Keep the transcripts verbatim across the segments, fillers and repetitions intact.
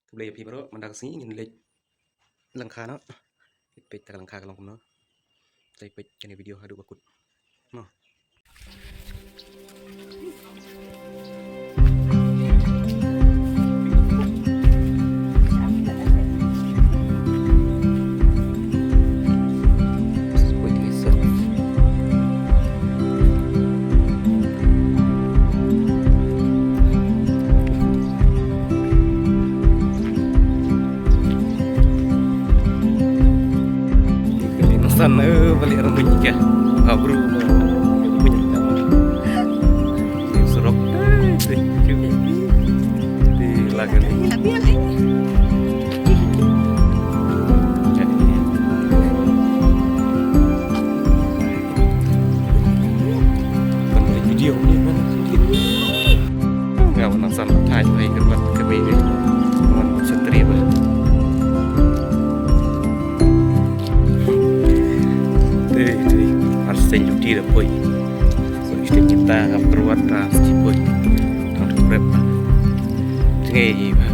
Khublei ïa phi baroh, mynta ka sngi ngin leit lyngkha noh. Peit ta ka lyngkha ka long kumno. Te peit kane video haduh ba kut. Mo. San, eh, balik orang bunyi kah? Ha, bro. Surok. Eh, eh, eh. Di lagan ni. Video ni, video. Nga wan nang san thai thai ka lat ka bei ni. Wan satri ba. Dei, dei. Ar sen juti da poi. So, iste kita ngam perwat ta sti poi. Tang tu prep. Tengei ba.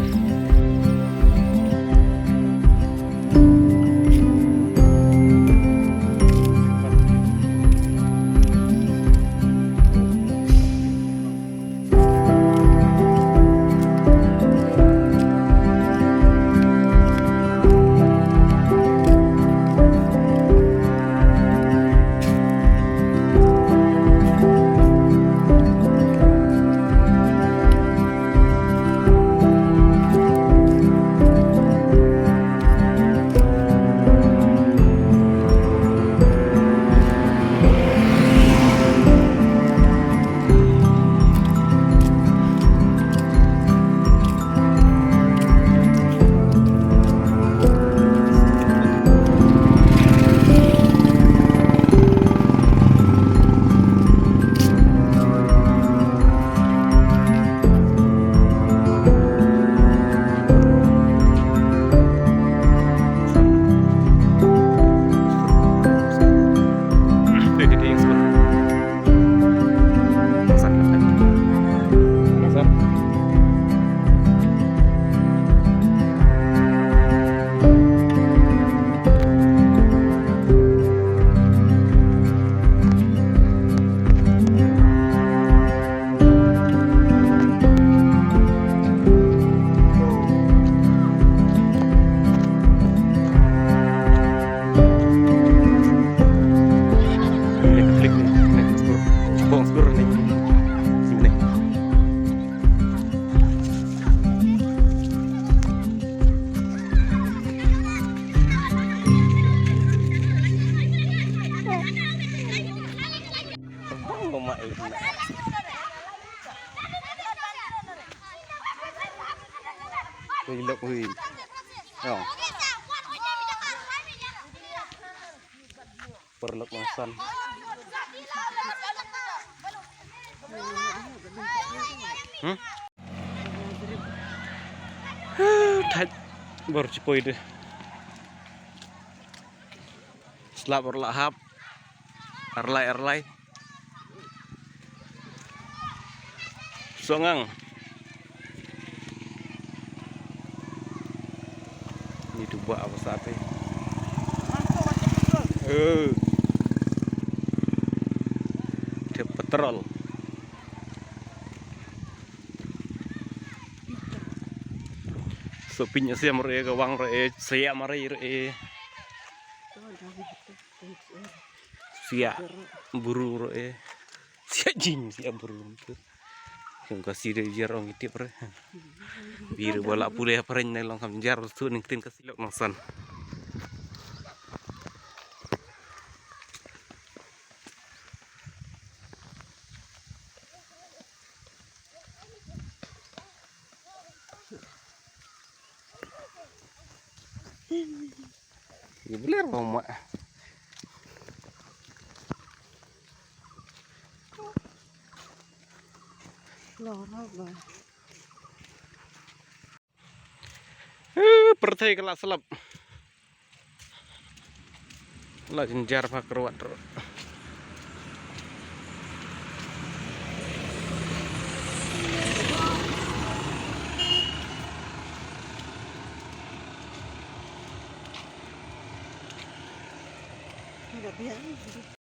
Hui, lok, hui. Oh. Paralok Nongsan. Hmm? Thait bor chipoi de. Slap bor la hap. Arlai, arlai. Songang. Ni tu ba apa sate? Eh. Dia petrol. So pin sia mare ka wang re, sia mare re. Sia bru re. Sia jing, sia bru tu. Kum ka si de jar ong itip re. Bir wala pule pren ne long kam jar tu ning tin ka silok Nongsan. Ye beler ba ma. Lora ba. Eh, pyrthei ka la slap. La jynjar ba kyrwat ruh. Ïa biang.